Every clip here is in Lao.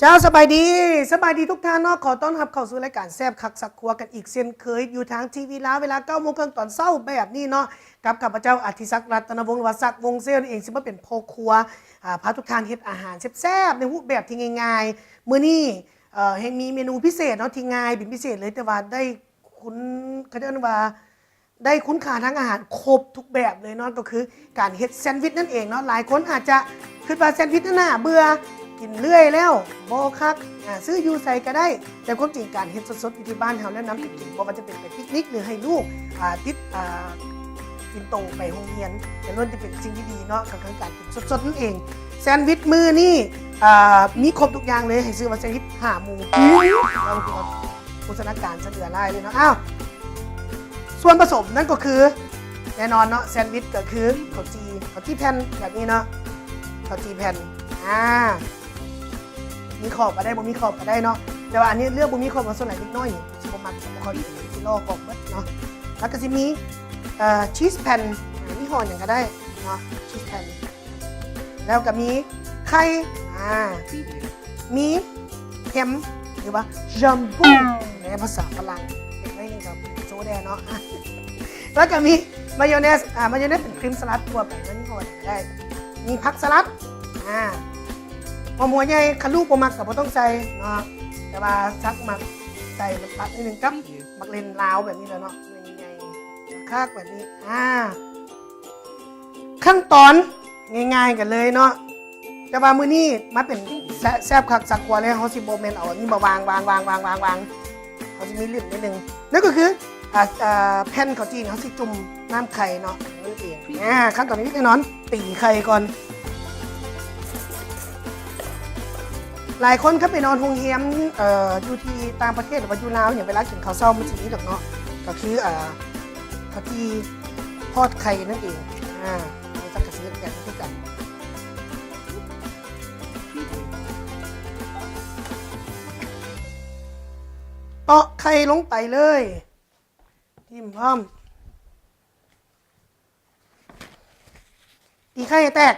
ເຈົ້າ ສະບາຍດີ ສະບາຍດີທຸກທ່ານເນາະ ຂໍຕ້ອນຮັບເຂົ້າສູ່ລາຍການແຊບຄັກຊັກຄົວກັນອີກເຊັ່ນເຄີຍ ຢູ່ທາງທີວີລາວ ເວລາເກົ້າໂມງເຄິ່ງຕອນເຊົ້າແບບນີ້ເນາະ ກັບຂ້າພະເຈົ້າ ອະທິສັກ ລັດຕະນະວົງ ຫຼືວ່າ ສັກ ວົງເຊລ ນັ້ນເອງ ຊິມາເປັນພໍ່ຄົວ ອາ ພາທຸກທ່ານເຮັດອາຫານແຊບໆ ໃນຮູບແບບທີ່ງ່າຍໆ. ມື້ນີ້ ເອີ ແຮ່ງມີເມນູພິເສດເນາະ ທີ່ງ່າຍເປັນພິເສດເລີຍ ແຕ່ວ່າໄດ້ຄຸນ ເຂົາເອີ້ນວ່າ ໄດ້ຄຸນຄ່າທາງອາຫານຄົບທຸກແບບເລີຍເນາະ ກໍຄືການເຮັດແຊນວິດນັ້ນເອງເນາະ. ຫຼາຍຄົນອາດຈະຄິດວ່າແຊນວິດນັ້ນໜ້າເບື່ອ ກິນເລື້ອຍແລ້ວບໍ່ຄັກ ອາ ຊື້ຢູ່ໃສກໍໄດ້ ແຕ່ຄວາມຈິງການເຮັດສົດໆຢູ່ທີ່ບ້ານເຮົາແລ້ວນຳໄປກິນ ບໍ່ວ່າຈະເປັນໄປປິກນິກ ຫຼືໃຫ້ລູກ ອາ ຕິດ ອາ ປິ່ນໂຕໄປໂຮງຮຽນ ກໍລ້ວນແຕ່ເປັນສິ່ງທີ່ດີເນາະ ກໍຄືການກິນສົດໆນັ້ນເອງ. ແຊນວິດມື້ນີ້ ອາ ມີຄົບທຸກຢ່າງເລີຍ ໃຫ້ຊື່ວ່າແຊນວິດຫ້າໝູ່ ໂຄສະນາການສະເຫຼືອຫຼາຍເລີຍເນາະ. ອ້າວ ສ່ວນປະສົມນັ້ນກໍຄື ແນ່ນອນເນາະ ແຊນວິດກໍຄືເຂົ້າຈີ່ ເຂົ້າຈີ່ແຜ່ນແບບນີ້ເນາະ ເຂົ້າຈີ່ແຜ່ນ ອາ ມີຂອບກໍໄດ້ ບໍ່ມີຂອບກໍໄດ້ເນາະ ແຕ່ວ່າອັນນີ້ເລືອກບໍ່ມີຂອບ ເພາະສ່ວນຫຼາຍເດັກນ້ອຍນີ້ຊິບໍ່ມັກ ຊິບໍ່ຄ່ອຍກິນ ຊິລໍອອກໝົດເນາະ. ແລ້ວກໍຊິມີ ເອີ ຊີສແຜ່ນ ອາ ຍີ່ຫໍ້ຫຍັງກໍໄດ້ເນາະ ຊີສແຜ່ນ ແລ້ວກໍມີໄຂ່ ອາ ມີແຮມ ຫຼືວ່າ ຈຳໂບ້ ໃນພາສາຝຣັ່ງ ເປັນໄວ້ນີ້ກໍໂຊແດ່ເນາະ. ແລ້ວກໍມີມາໂຍເນສ ອາ ມາໂຍເນສເປັນຄຣີມສະຫຼັດທົ່ວໄປ ມັນພໍໄດ້ ມີຜັກສະຫຼັດ ອາ ຫອມຫົວໃຫຍ່ ຄັນລູກບໍ່ມັກກໍບໍ່ຕ້ອງໃສ່ເນາະ ແຕ່ວ່າສັກມັກໃສ່ ມັນຕັດໜ້ອຍໜຶ່ງກັບໝາກເລັ່ນລາວແບບນີ້ແຫຼະເນາະ ໜ່ວຍໃຫຍ່ໆ ຄັກແບບນີ້ ອາ. ຂັ້ນຕອນງ່າຍໆກັນເລີຍເນາະ ແຕ່ວ່າມື້ນີ້ມາເປັນແຊ- ແຊບຄັກສັກຄົວເລີຍ ເຮົາຊິບໍ່ແມ່ນເອົາອັນນີ້ມາວາງ ວາງ ວາງ ວາງ ວາງ ວາງ ເຮົາຊິມີຫຼິ້ນໜ້ອຍໜຶ່ງ ນັ້ນກໍຄື ອາ ອາ ແຜ່ນເຂົ້າຈີ່ ເຮົາຊິຈຸ່ມນ້ຳໄຂ່ເນາະ ນັ້ນເອງ ອາ ຂັ້ນຕອນນີ້ແນ່ນອນ ຕີໄຂ່ກ່ອນ. ຫຼາຍຄົນຄັນໄປນອນໂຮງແຮມ ເອີ ຢູ່ທີ່ຕ່າງປະເທດ ຫຼືວ່າຢູ່ລາວຫຍັງ ເວລາກິນເຂົ້າເຊົ້າມັນຊິມີດອກເນາະ ກໍຄື ເອີ ເຂົ້າຈີ່ທອດໄຂ່ນັ້ນເອງ ອາ ມັນກໍຊິເຮັດແບບຄືກັນ ຕອກໄຂ່ລົງໄປເລີຍ ຖິ້ມພ້ອມ ຕີໄຂ່ໃຫ້ແຕກ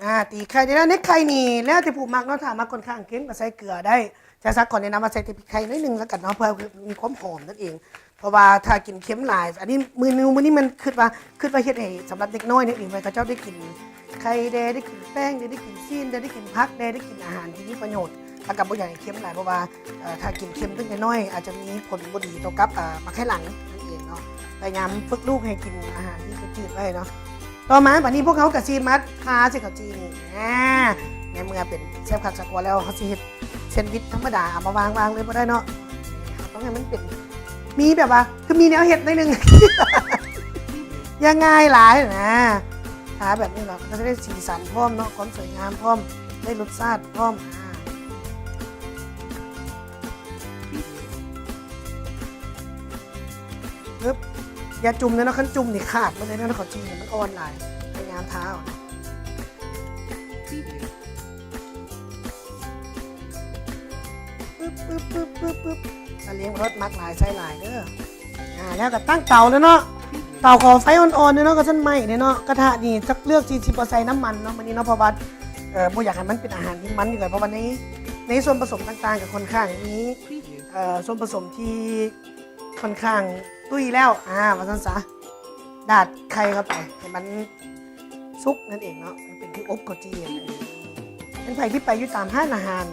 ອາ ຕີໄຂ່ໄດ້ແລ້ວ ໃນໄຂ່ນີ້ແລ້ວແຕ່ຜູ້ມັກເນາະ ຖ້າມັກຂ້ອນຂ້າງເຄັມກໍໃສ່ເກືອໄດ້ ແຕ່ສັກຂໍແນະນຳວ່າໃສ່ແຕ່ພິກໄທໜ້ອຍໜຶ່ງແລ້ວກັນເນາະ ເພື່ອມີຄວາມຫອມນັ້ນເອງ ເພາະວ່າຖ້າກິນເຄັມຫຼາຍ ອັນນີ້ເມນູມື້ນີ້ມັນຄິດວ່າ ຄິດວ່າເຮັດໃຫ້ສຳລັບເດັກນ້ອຍນັ້ນເອງ ໃຫ້ເຂົາເຈົ້າໄດ້ກິນໄຂ່ແດ່ ໄດ້ກິນແປ້ງແດ່ ໄດ້ກິນຊີ້ນແດ່ ໄດ້ກິນຜັກແດ່ ໄດ້ກິນອາຫານທີ່ມີປະໂຫຍດ ແລ້ວກໍບໍ່ຢາກໃຫ້ເຄັມຫຼາຍ ເພາະວ່າ ເອີ ຖ້າກິນເຄັມຕັ້ງແຕ່ນ້ອຍ ອາດຈະມີຜົນບໍ່ດີຕໍ່ກັບ ເອີ ໝາກໄຂ່ຫຼັງນັ້ນເອງເນາະ ພະຍາຍາມຝຶກລູກໃຫ້ກິນອາຫານທີ່ຈືດໆໄວ້ເນາະ. ຕໍ່ມາບັດນີ້ພວກເຮົາກໍຊິມາທາໃສ່ເຂົ້າຈີ່ນີ້ ອາ ໃນເມື່ອເປັນແຊບຄັກສັກຄົວແລ້ວ ເຮົາຊິເຮັດແຊນວິດທຳມະດາເອົາມາວາງໆເລີຍບໍ່ໄດ້ເນາະ ເຮົາຕ້ອງໃຫ້ມັນເປັນ ມີແບບວ່າ ຄືມີແນວເຮັດໜ້ອຍໜຶ່ງ ຢ່າງ່າຍຫຼາຍນະ ທາແບບນີ້ເນາະ ກໍຈະໄດ້ສີສັນພ້ອມເນາະ ຄວາມສວຍງາມພ້ອມ ໄດ້ລົດຊາດພ້ອມ ອາ ປຶບ ຢ່າຈຸ່ມເລີຍເນາະ ຄັນຈຸ່ມນີ້ຂາດໝົດເລີຍເນາະ ເຂົ້າຈີ່ນີ້ມັນອ່ອນຫຼາຍ ພະຍາຍາມທາເອົານະ ປຶບ ປຶບ ປຶບ ປຶບ ປຶບ ອາ ລຽງລົດ ມັກຫຼາຍໃສ່ຫຼາຍເດີ ອາ ແລ້ວກໍຕັ້ງເຕົາເລີຍເນາະ ເຕົາຂໍໄຟອ່ອນໆເດີເນາະ ຄັນຊັ້ນໄໝ້ເດ້ເນາະ ກະທະນີ້ຈະເລືອກທີ່ ທີ່ບໍ່ໃສ່ນ້ຳມັນເນາະ ມື້ນີ້ເນາະ ເພາະວ່າ ເອີ ບໍ່ຢາກໃຫ້ມັນເປັນອາຫານທີ່ມັນຢູ່ ເພາະວ່າໃນ ໃນສ່ວນປະສົມຕ່າງໆກໍຄ່ອນຂ້າງມີ ເອີ ສ່ວນປະສົມທີ່ ຂ້ອນຂ້າງຕຸ້ຍແລ້ວ ອາ ວ່າຊັ້ນຊະ ດາດໄຂ່ເຂົ້າໄປໃຫ້ມັນສຸກນັ້ນເອງເນາະ ເປັນທີ່ອົບເຂົ້າຈີ່ ເປັນໃຜທີ່ໄປຢູ່ຕາມຮ້ານອາຫານ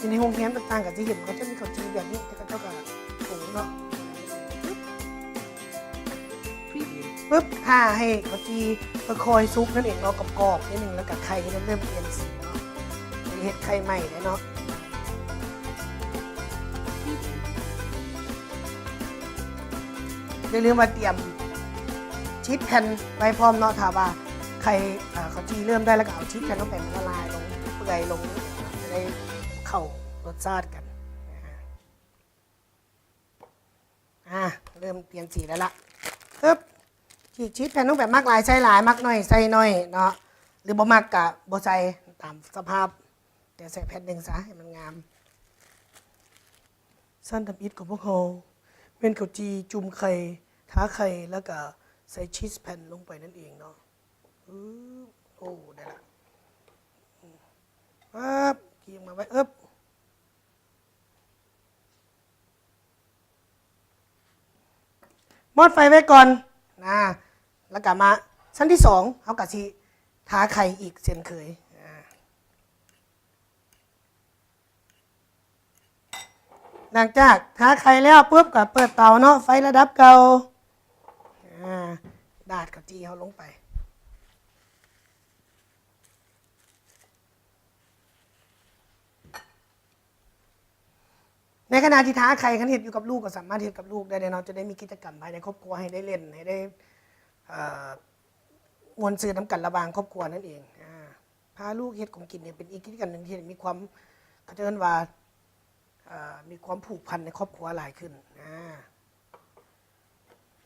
ຢູ່ໃນໂຮງແຮມຕ່າງໆ ກໍຈະເຫັນເຂົາເຈົ້າມີເຂົ້າຈີ່ແບບນີ້ ແຕ່ເຂົາເຈົ້າກໍ ໂອ້ ເນາະ ປຶບ ຖ້າໃຫ້ເຂົ້າຈີ່ຄ່ອຍໆສຸກນັ້ນເອງເນາະ ກອບໆ ໜ້ອຍໜຶ່ງ ແລ້ວກໍໄຂ່ຈະເລີ່ມປ່ຽນສີເນາະ ເຮັດໄຂ່ໃໝ່ແລ້ວເນາະ ຢ່າລືມວ່າຕຽມຊີດແຜ່ນໄວ້ພ້ອມເນາະ ຖ້າວ່າໄຂ່ ເອີ ເຂົ້າຈີ່ເລີ່ມໄດ້ແລ້ວກໍເອົາຊີດແຜ່ນລົງໄປ ມັນລະລາຍລົງ ເປື່ອຍລົງ ຈະໄດ້ເຂົ້າລົດຊາດກັນ ອາ ເລີ່ມປ່ຽນສີແລ້ວລະ ປຶບ ຈີກຊີດແຜ່ນລົງໄປ ມັກຫຼາຍໃສ່ຫຼາຍ ມັກໜ້ອຍໃສ່ໜ້ອຍເນາະ ຫຼືບໍ່ມັກກະບໍ່ໃສ່ ຕາມສະພາບ ແຕ່ໃສ່ແຜ່ນໜຶ່ງຊະໃຫ້ມັນງາມ ຊັ້ນທຳອິດຂອງພວກເຮົາແມ່ນເຂົ້າຈີ່ຈຸ່ມໄຂ່ ທາໄຂ່ ແລ້ວກະໃສ່ຊີດແຜ່ນລົງໄປນັ້ນເອງເນາະ ອື ໂອ້ ໄດ້ລະ ອື ປຶບ ຂີມາໄວ້ ເອິບ ມອດໄຟໄວ້ກ່ອນນະ ແລ້ວກະມາຊັ້ນທີສອງ ເຮົາກະຊິທາໄຂ່ອີກເຊັ່ນເຄີຍ. ອາ ຫຼັງຈາກທາໄຂ່ແລ້ວປຶບ ກະເປີດເຕົາເນາະ ໄຟລະດັບເກົ່າ ອາ ດາດເຂົ້າຈີ່ເຮົາລົງໄປ. ໃນຂະນະທີ່ທາໄຂ່ ຄັນເຮັດຢູ່ກັບລູກກໍສາມາດເຮັດກັບລູກໄດ້ເດ້ເນາະ ຈະໄດ້ມີກິດຈະກຳພາຍໃນຄອບຄົວໃຫ້ໄດ້ຫຼິ້ນ ໃຫ້ໄດ້ ເອີ ມ່ວນຊື່ນນຳກັນລະຫວ່າງຄອບຄົວນັ້ນເອງ. ອາ ພາລູກເຮັດຂອງກິນນີ້ເປັນອີກກິດຈະກຳໜຶ່ງທີ່ມີຄວາມ ເຂົາເອີ້ນວ່າ ເອີ ມີຄວາມຜູກພັນໃນຄອບຄົວຫຼາຍຂຶ້ນ. ອາ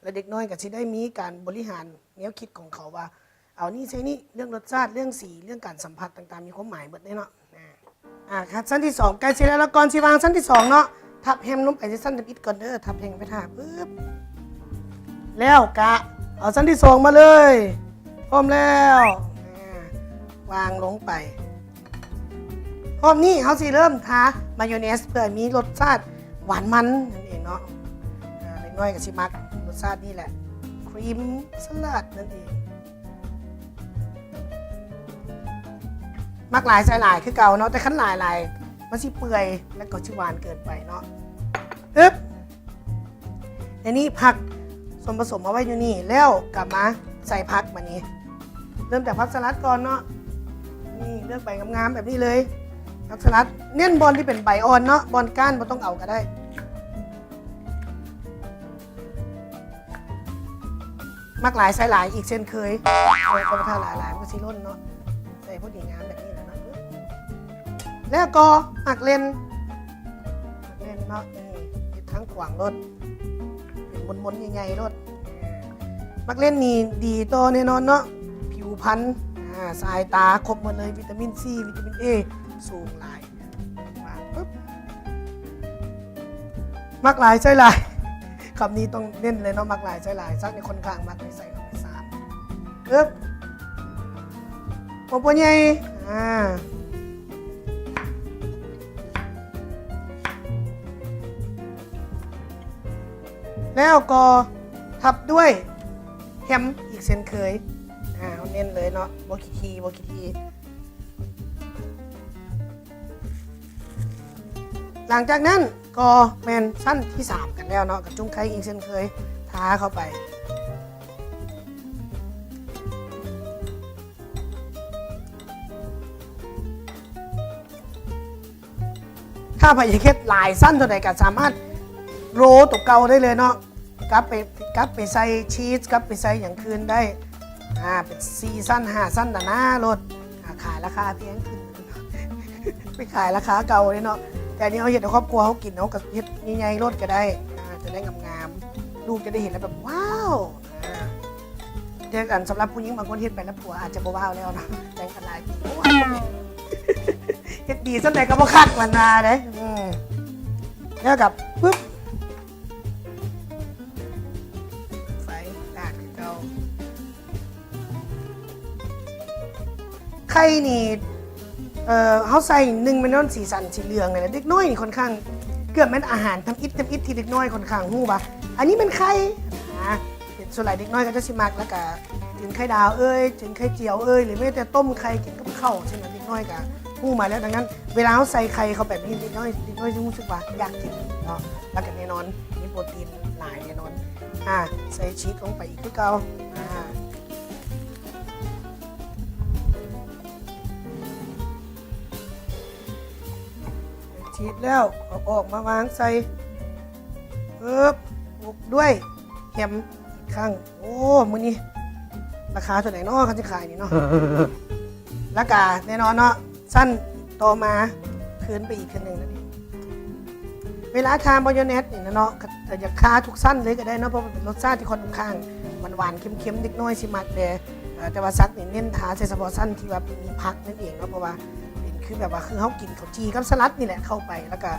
ແລະເດັກນ້ອຍກໍຊິໄດ້ມີການບໍລິຫານແນວຄິດຂອງເຂົາວ່າ ເອົານີ້ໃສ່ນີ້ ເລື່ອງລົດຊາດ ເລື່ອງສີ ເລື່ອງການສຳຜັດຕ່າງໆ ມີຄວາມໝາຍໝົດເດ້ເນາະ. ອາ ຂັ້ນຊັ້ນທີສອງໃກ້ຊິແລ້ວ ແລ້ວກ່ອນຊິວາງຊັ້ນທີສອງເນາະ ທັບແຮມລົງໄປຊັ້ນທຳອິດກ່ອນເດີ ທັບແຮມໄປຖ້າ ປຶບ ແລ້ວກະເອົາຊັ້ນທີສອງມາເລີຍ ພ້ອມແລ້ວ ອາ ວາງລົງໄປ. ຮອບນີ້ເຮົາຊິເລີ່ມທາມາຍອເນສ ເພື່ອໃຫ້ມີລົດຊາດຫວານມັນນັ້ນເອງເນາະ. ອາ ເດັກນ້ອຍກໍຊິມັກລົດຊາດນີ້ແຫຼະ ຄຣີມສະລັດນັ້ນເອງ. ມັກຫຼາຍໃສ່ຫຼາຍຄືເກົ່າເນາະ ແຕ່ຄັນຫຼາຍໆ ມັນຊິເປື່ອຍ ແລ້ວກໍຊິຫວານເກີນໄປເນາະ. ອຶບ ໃນນີ້ຜັກສ່ວນປະສົມເອົາໄວ້ຢູ່ນີ້ ແລ້ວກໍມາໃສ່ຜັກບາດນີ້. ເລີ່ມຈາກຜັກສະລັດກ່ອນເນາະ ນີ້ເລືອກໃບງາມໆແບບນີ້ເລີຍ. ຜັກສະລັດເນັ້ນບ່ອນທີ່ເປັນໃບອ່ອນເນາະ ບ່ອນກ້ານບໍ່ຕ້ອງເອົາກໍໄດ້. ມັກຫຼາຍໃສ່ຫຼາຍອີກເຊັ່ນເຄີຍ ເພາະວ່າຖ້າຫຼາຍໆມັນກໍຊິລົ້ນເນາະ. ໃສ່ພໍດີງາມແບບນີ້ແຫຼະເນາະ ແລ້ວກໍໝາກເລັ່ນ ໝາກເລັ່ນເນາະ ນີ້ເຮັດທາງຂວາງໂລດ ເປັນມົນໆໃຫຍ່ໆໂລດ. ໝາກເລັ່ນນີ້ດີຕໍ່ແນ່ນອນເນາະ ຜິວພັນ ອາ ສາຍຕາ ຄົບໝົດເລີຍ ວິຕາມິນຊີ ວິຕາມິນເອ ສູງຫຼາຍ. ວາງປຶບ ມັກຫຼາຍໃສ່ຫຼາຍ ຄຳນີ້ຕ້ອງເນັ້ນເລີຍເນາະ ມັກຫຼາຍໃສ່ຫຼາຍ. ສັກນີ້ຄ່ອນຂ້າງມັກໃຫ້ໃສ່ຄຳທີສາມ ປຶບ ຫົວປົວໃຫຍ່ ອາ ແລ້ວກໍທັບດ້ວຍແຮມອີກເຊັ່ນເຄີຍ. ອາ ເຮົາເນັ້ນເລີຍເນາະ ບໍ່ຂີ້ຖີ່ ບໍ່ຂີ້ຖີ່. ຫຼັງຈາກນັ້ນກໍແມ່ນຊັ້ນທີສາມກັນແລ້ວເນາະ ກະຈຸ້ງໄຂ່ອີກເຊັ່ນເຄີຍ ທາເຂົ້າໄປ. ຖ້າໃຜຢາກເຮັດຫຼາຍຊັ້ນເທົ່າໃດກໍສາມາດໂລໂຕເກົ່າໄດ້ເລີຍເນາະ ກັບໄປ ກັບໄປໃສ່ຊີສ ກັບໄປໃສ່ຫຍັງຄືນໄດ້. ອາ ເປັນສີ່ຊັ້ນຫ້າຊັ້ນນານາໂລດ ອາ ຂາຍລາຄາແພງຂຶ້ນ ໄປຂາຍລາຄາເກົ່າເດ້ເນາະ. ແຕ່ອັນນີ້ເຮົາເຮັດໃຫ້ຄອບຄົວເຮົາກິນ ເຮົາກໍເຮັດໃຫຍ່ໆໂລດກໍໄດ້ ອາ ຈະໄດ້ງາມໆ ລູກຈະໄດ້ເຫັນແລ້ວແບບ ວ້າວ. ອາ ແຕ່ອັນສຳລັບຜູ້ຍິງບາງຄົນເຮັດໄປແລ້ວຜົວອາດຈະບໍ່ວ້າວແລ້ວເນາະ ແຕ່ງກັນຫຼາຍປີ ໂອ້ຍ ເຮັດດີສ່ຳໃດກໍບໍ່ຄັກ ມັນວ່າເດ້. ອືມ ແລ້ວກໍປຶບ ໄຟດາດຄືເກົ່າ. ໄຂ່ນີ້ ເອີ ເຮົາໃສ່ ໜຶ່ງແມ່ນຍ້ອນສີສັນສີເຫຼືອງນີ້ແຫຼະ ເດັກນ້ອຍນີ້ຄ່ອນຂ້າງ ເກືອບແມ່ນອາຫານທຳອິດທຳອິດທີ່ເດັກນ້ອຍຄ່ອນຂ້າງຮູ້ວ່າ ອັນນີ້ແມ່ນໄຂ່ ອາ ເປັນສ່ວນຫຼາຍເດັກນ້ອຍເຂົາເຈົ້າຊິມັກ ແລ້ວກະຈືນໄຂ່ດາວເອີຍ ຈືນໄຂ່ຈຽວເອີຍ ຫຼືແມ້ແຕ່ຕົ້ມໄຂ່ກິນກັບເຂົ້າ ເຊັ່ນນັ້ນ ເດັກນ້ອຍກະຮູ້ມາແລ້ວ. ດັ່ງນັ້ນ ເວລາເຮົາໃສ່ໄຂ່ເຂົ້າໄປແບບນີ້ ເດັກນ້ອຍ ເດັກນ້ອຍຊິຮູ້ສຶກວ່າຢາກກິນເນາະ ແລ້ວກະແນ່ນອນມີໂປຣຕີນຫຼາຍແນ່ນອນ. ອາ ໃສ່ຊີສລົງໄປອີກຄືເກົ່າ ອາ ໃສ່ຊີສແລ້ວເອົາອອກມາວາງໃສ່ ປຶບ ປົກດ້ວຍແຮມອີກຄັ້ງ. ໂອ້ ມື້ນີ້ລາຄາເທົ່າໃດເນາະ ຄັນຊິຂາຍນີ້ເນາະ? ລະກະແນ່ນອນເນາະ ຊັ້ນຕໍ່ມາຄືນໄປອີກເທື່ອໜຶ່ງນັ້ນເອງ. ເວລາທາມາຍອເນສນີ້ນະເນາະ ກະ ກະຢາກທາທຸກຊັ້ນເລີຍກະໄດ້ເນາະ ເພາະມັນເປັນລົດຊາດທີ່ຄ່ອນຂ້າງຫວານໆ ເຄັມໆ ເດັກນ້ອຍຊິມັກແດ່. ເອີ ແຕ່ວ່າສັກນີ້ເນັ້ນທາໃສ່ສະເພາະຊັ້ນທີ່ວ່າມີຜັກນັ້ນເອງເນາະ ເພາະວ່າເປັນຄືແບບວ່າ ຄືເຮົາກິນເຂົ້າຈີ່ກັບສະຫຼັດນີ້ແຫຼະເຂົ້າໄປ ລະກະ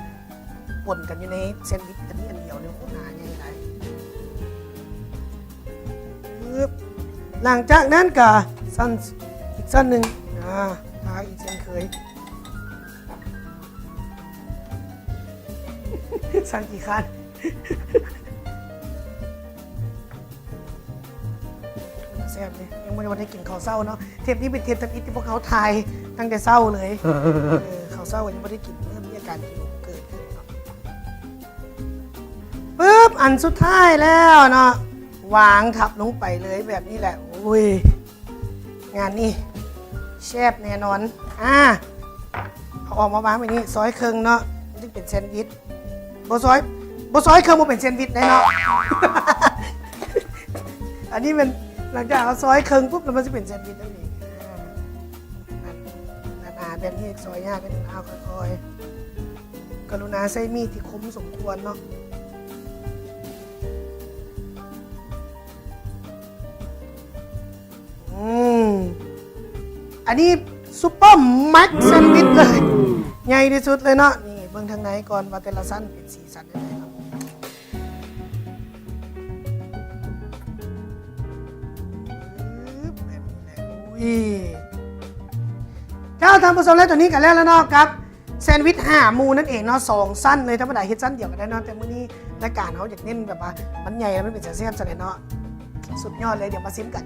ປົນກັນຢູ່ໃນແຊນວິດອັນນີ້ອັນດຽວເລີຍ. ໂອ້ ໜາໃຫຍ່ຫຼາຍ. ປຶບ ຫຼັງຈາກນັ້ນກະຊັ້ນ ອີກຊັ້ນໜຶ່ງ ອາ ທາອີກເຊັ່ນເຄີຍ. ສັ່ງຂີ້ຄ້ານ. ແຊບເດ້ ຍັງບໍ່ໄດ້ກິນເຂົ້າເຊົ້າເນາະ. ເທບນີ້ເປັນເທບທຳອິດທີ່ພວກເຮົາຖ່າຍຕັ້ງແຕ່ເຊົ້າເລີຍ. ເອີ ເຂົ້າເຊົ້າກໍຍັງບໍ່ໄດ້ກິນ ເລີ່ມມີອາການຫິວເກີດຂຶ້ນເນາະ. ປຶບ ອັນສຸດທ້າຍແລ້ວເນາະ ວາງທັບລົງໄປເລີຍແບບນີ້ແຫຼະ. ໂອ້ຍ ງານນີ້ແຊບແນ່ນອນ. ອາ ເອົາອອກມາວາງໄວ້ນີ້ ຊອຍເຄິ່ງເນາະ ມັນຈຶ່ງເປັນແຊນວິດ. ບໍ່ຊອຍ ບໍ່ຊອຍເຄິ່ງບໍ່ເປັນແຊນວິດໄດ້ເນາະ. ອັນນີ້ແມ່ນຫຼັງຈາກເຮົາຊອຍເຄິ່ງປຸບ ແລ້ວມັນຊິເປັນແຊນວິດນັ້ນເອງ. ອາ ແບບນີ້ຊອຍຍາກນິດໜຶ່ງ. ເອົາ ຄ່ອຍໆ ກະລຸນາໃຊ້ມີດທີ່ຄົມສົມຄວນເນາະ. ອືມ ອັນນີ້ຊຸບເປີແມັກແຊນວິດເລີຍ ໃຫຍ່ທີ່ສຸດເລີຍເນາະ. ນີ້ເບິ່ງທາງໃນກ່ອນວ່າແຕ່ລະຊັ້ນເປັນສີສັນຈັ່ງໃດເນາະ. ປຶບ ແບບນີ້ແຫຼະ. ອຸ້ຍ ເຈົ້າ ທ່ານຜູ້ຊົມ ແລ້ວຕົວນີ້ກໍແລ້ວແລ້ວເນາະ ກັບ ແຊນວິດຫ້າໝູ່ນັ້ນເອງເນາະ ສອງຊັ້ນເລີຍ. ທຳມະດາເຮັດຊັ້ນດຽວກໍໄດ້ເນາະ ແຕ່ມື້ນີ້ລາຍການເຮົາຢາກເນັ້ນແບບວ່າມັນໃຫຍ່ ແລ້ວມັນເປັນຕາແຊບຊັ້ນແຫຼະເນາະ. ສຸດຍອດເລີຍ ດຽວມາຊິມກັນ.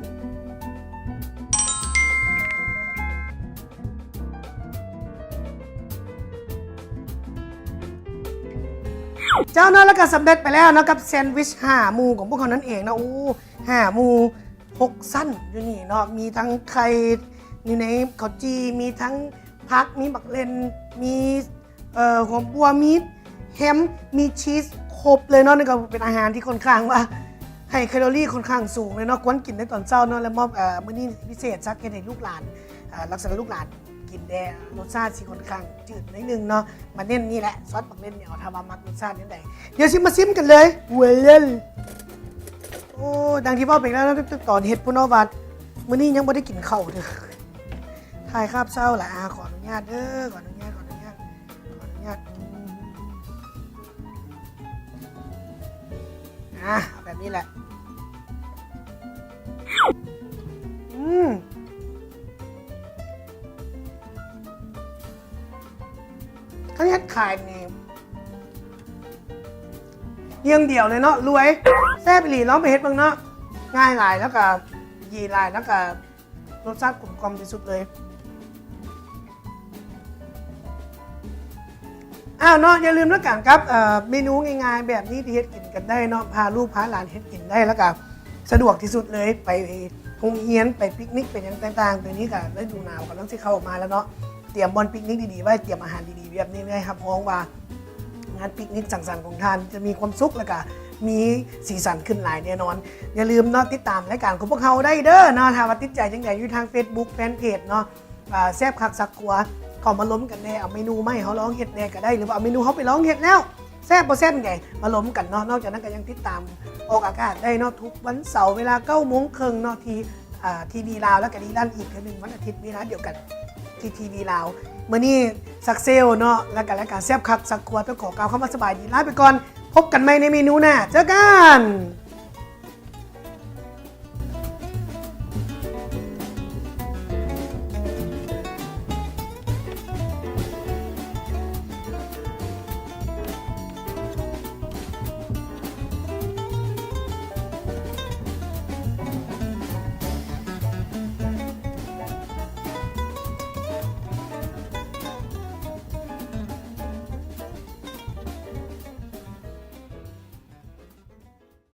ເຈົ້າເນາະ ແລ້ວກໍສຳເລັດໄປແລ້ວເນາະ ກັບແຊນວິດຫ້າໝູ່ຂອງພວກເຮົານັ້ນເອງເນາະ. ໂອ້ ຫ້າໝູ່ ຫົກຊັ້ນຢູ່ນີ້ເນາະ ມີທັງໄຂ່ຢູ່ໃນເຂົ້າຈີ່ ມີທັງຜັກ ມີໝາກເລັ່ນ ມີ ເອີ ຫອມບົ່ວ ມີແຮມ ມີຊີສ ຄົບເລີຍເນາະ. ນີ້ກໍເປັນອາຫານທີ່ຂ້ອນຂ້າງວ່າໃຫ້ແຄລໍຣີຂ້ອນຂ້າງສູງເລີຍເນາະ ຄວນກິນໃນຕອນເຊົ້າເນາະ. ແລ້ວມອບ ເອີ ມື້ນີ້ພິເສດສັກເຮັດໃຫ້ລູກຫຼານ ເອີ ລັກສະນະລູກຫຼານກິນແດ່ ລົດຊາດຊິຂ້ອນຂ້າງຈືດໜ້ອຍໜຶ່ງເນາະ. ມາເນັ້ນນີ້ແຫຼະ ຊອດໝາກເລັ່ນນີ້ ເອົາ ຖ້າວ່າມັກລົດຊາດແນວໃດ ດຽວຊິມາຊິມກັນເລີຍ. ໂອ້ ດັ່ງທີ່ເວົ້າໄປແລ້ວເນາະ ຕອນເຮັດພຸ້ນເນາະ ວ່າມື້ນີ້ຍັງບໍ່ໄດ້ກິນເຂົ້າເດີ. ຖ່າຍຄາບເຊົ້າລະ ອາ ຂໍອະນຸຍາດເດີ ຂໍອະນຸຍາດ ຂໍອະນຸຍາດ ຂໍອະນຸຍາດ. ອືມ ອາ ເອົາແບບນີ້ແຫຼະ. ອືມ ຄັນເຮັດຂາຍນີ້ ຢ່ຽງດຽວເລີຍເນາະ ລວຍ ແຊບອີ່ຫຼີ. ລອງໄປເຮັດເບິ່ງເນາະ ງ່າຍຫຼາຍ ແລ້ວກະດີຫຼາຍ ແລ້ວກະ ລົດຊາດກົມກ່ອມທີ່ສຸດເລີຍ. ອ້າວເນາະ ຢ່າລືມລະກັນກັບ ເອີ ເມນູງ່າຍໆແບບນີ້ທີ່ເຮັດກິນກັນໄດ້ເນາະ ພາລູກພາຫຼານເຮັດກິນໄດ້ ແລ້ວກະສະດວກທີ່ສຸດເລີຍ ໄປໂຮງຮຽນ ໄປປິກນິກ ໄປຫຍັງຕ່າງໆ. ດຽວນີ້ກະລະດູໜາວກຳລັງຊິເຂົ້າມາແລ້ວເນາະ ຕຽມບ່ອນປິກນິກດີໆໄວ້ ຕຽມອາຫານດີໆແບບນີ້ໄວ້ ຮັບຮອງວ່າ ງານປິກນິກສັງສັນຂອງທ່ານຈະມີຄວາມສຸກ ແລ້ວກະມີສີສັນຂຶ້ນຫຼາຍແນ່ນອນ. ຢ່າລືມເນາະ ຕິດຕາມລາຍການຂອງພວກເຮົາໄດ້ເດີເນາະ ຖ້າວ່າຕິດໃຈຈັ່ງໃດ ຢູ່ທາງເຟສບຸກແຟນເພຈເນາະ ອາ ແຊບຄັກສັກຄົວ ເຂົ້າມາລົມກັນແດ່ ເອົາເມນູມາໃຫ້ເຮົາລອງເຮັດແດ່ກໍໄດ້ ຫຼືວ່າເອົາເມນູເຮົາໄປລອງເຮັດແລ້ວ ແຊບບໍ່ແຊບຈັ່ງໃດ ມາລົມກັນເນາະ. ນອກຈາກນັ້ນກໍຍັງຕິດຕາມອອກອາກາດໄດ້ເນາະ ທຸກວັນເສົາເວລາເກົ້າໂມງເຄິ່ງເນາະ ທີ່ ອາ ທີວີລາວ ແລ້ວກໍຣີລັນອີກເທື່ອໜຶ່ງວັນອາທິດເວລາດຽວກັນ ທີ່ທີວີລາວ. ມື້ນີ້ສັກເຊວເນາະ ແລ້ວກໍລາຍການແຊບຄັກສັກຄົວ ຕ້ອງຂໍກ່າວຄຳວ່າສະບາຍດີ ລາໄປກ່ອນ ພົບກັນໃໝ່ໃນເມນູໜ້າ ເຈີກັນ.